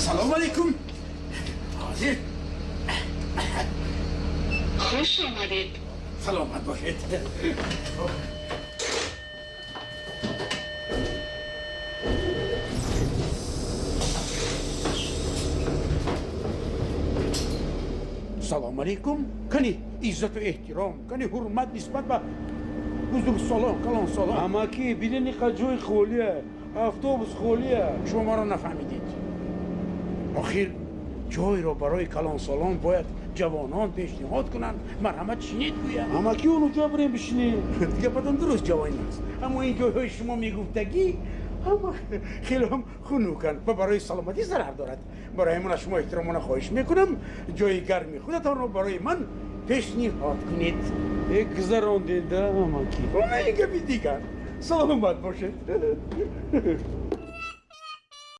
Салом алейкум. Ҳозир. Хуш омадед. Саломат бошед. Салом алейкум. Кани иззату эҳтиром, кани ҳурмат нисбат ба бузургсолон, калонсолон. Амакӣ, бинед, иқа ҷои холия, автобус холия. Шумо маро нафаҳмидед. Охир ҷойро барои калонсолон бояд ҷавонон пешниҳод кунанд. Марҳамат, шинед, гӯянд. Амакӣ, онуҷо бирем, бишинем. Гапатон дуруст, ҷавон аст, аммо ин ҷойҳои шумо мегуфтагӣ ҳама хеле ҳам хунуканд ва барои саломатӣ зарар дорад. Барои ман аз шумо эҳтиромона хоҳиш мекунам, ҷои гарми худатонро барои ман пешниҳод кунед. Э, гузарондед да, амакӣ. Ин гапи дигар. Саломат бошед.